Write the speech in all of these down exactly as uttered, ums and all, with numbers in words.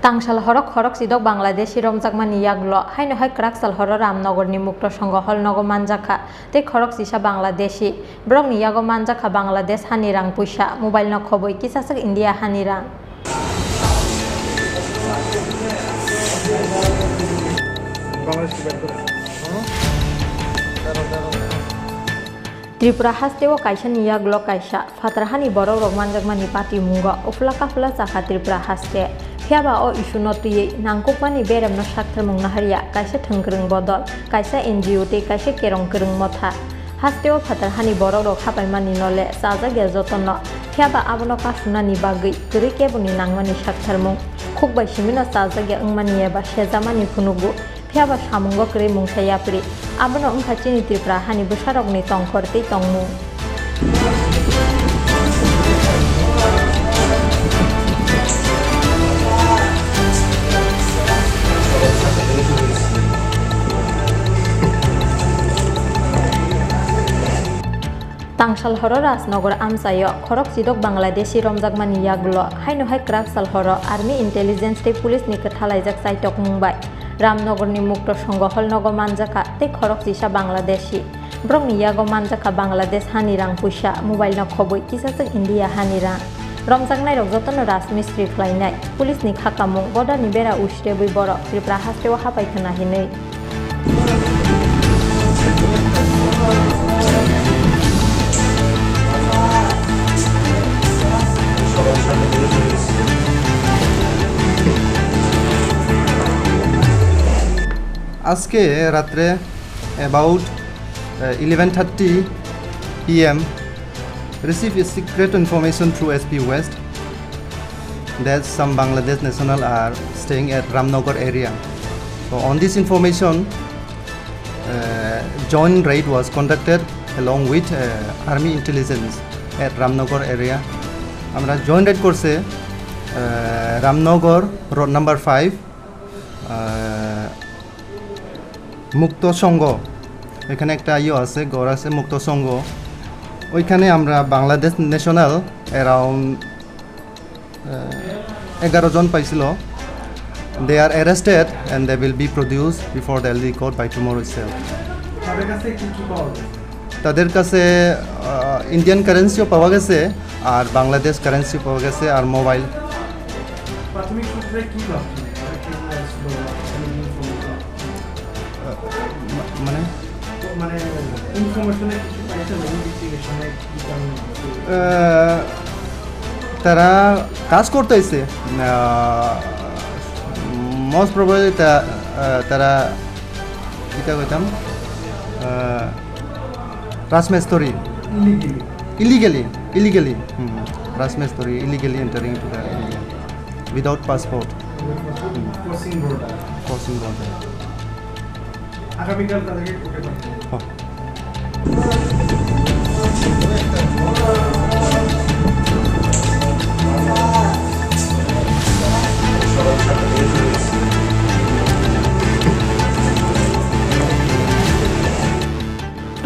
Tangsal horo khorok chidok Bangladeshi romjakmani yagulo, haino hai kwrak sal horo Ramnogorni Mukto Songho hall nogo manjakha, tei khorok chisa Bangladeshi. Borokni yago manjakha Bangladesh hani rang puisa, mobile no khobwi kisaswk India hani rang. Tripura hasteo kaisani yagulo kaisa phatar hani borokrok manjakmani patimungo uphla kaphla chakha Tripura haste. Phiyaba o issue no twiwi nangkukmani beremno saktharmung naharya kaisa thwngkwrwng bodol, kaisa N G O tei kaisa kerong kwrwng motha. Hasteo phatar hani borokrok hapaimani nole chajakya jotono. Phiyaba abono kasunani bagwi kwrwi keboni nangmani saktharmung. Khukbai simino chajakya wngmani eba sejamani phunugo. Phiyaba samungo kwrwi mungsa yapri. Abono wngkha chini Tripura hani bwsarokni tongkhor tei tongmung. Tangsal horo Rajnogor amchaio khorok chidok Bangladeshi romjakmani yagulo, haino hai kwrak sal horo Army Intelligence tei Police ni kwthalaijak chaitokmung bai Ramnogorni Mukto Songho hall nogo manjakha tei khorok chisa Bangladeshi. Borokni yago manjakha Bangladesh hani rang puisa, mobile no khobwi kisaswk India hani rang. Romjaknairok jotono rajmistri khlainai. Police ni khakamung, bodani bera usrebwi borok Tripura hasteo hapai khna hinwi. আজকে রাত্রে about uh, eleven thirty P M receive a secret information through S P West that some Bangladesh national are staying at Ramnagar area. So on this information, uh, joint raid was conducted along with uh, army intelligence at Ramnagar area. আমরা joint red করছে আহ, Ramnagar road number five মুক্ত সংঘ, এখানে একটা ইয়ে আছে, ঘর আছে মুক্ত সংঘ। ওইখানে আমরা বাংলাদেশ ন্যাশনাল অ্যারাউন্ড এগারো জন পাইছিল। They are arrested and they will be produced before the Delhi court by tomorrow itself. তাদের কাছে কি কি পাওয়া গেছে? তাদের কাছে ইন্ডিয়ান কারেন্সিও পাওয়া গেছে, আর বাংলাদেশ কারেন্সিও পাওয়া গেছে, আর মোবাইল। প্রাথমিক সূত্রে কি ভাবছেন? তারা কি আসলো? কোনো ইনফরমেশন? আহ, মা-, মানে? তো মানে ইনফরমেশনে কিছু পাইছেন ইনভেস্টিগেশনে কি কারণে হচ্ছে? আহ, তারা কাজ করতে আইছে। আহ, মোস্ট প্রবাবলি তা-, আহ, তারা কিতা কইতাম? আহ, রাজমিস্ত্রি। ইলিগেলি। Illegally, illegally. হুম, রাজমিস্ত্রি, illegally entering to the area without passport. Crossing border. Crossing border. আগামীকাল তাদেরকে কোর্টে পাঠানো হবে। হ্যাঁ।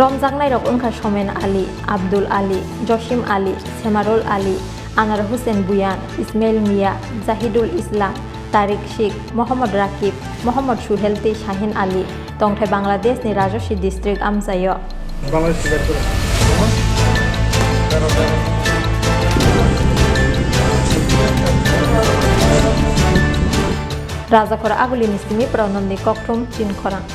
Romjaknairok wngkha Somen Ali, Abdul Ali, Josim Ali, Semarul Ali, Anar Hussein Buyan, Ismail Mia, Zahidul Islam, Tariq Sheikh, Mohammad Rakib, Mohammad Suhel tei Shahin Ali, tongthai Bangladesh ni Rajoshi district amchaio. Rajakhor Aguli ni simi Pranab ni kokthum Chinkhorang.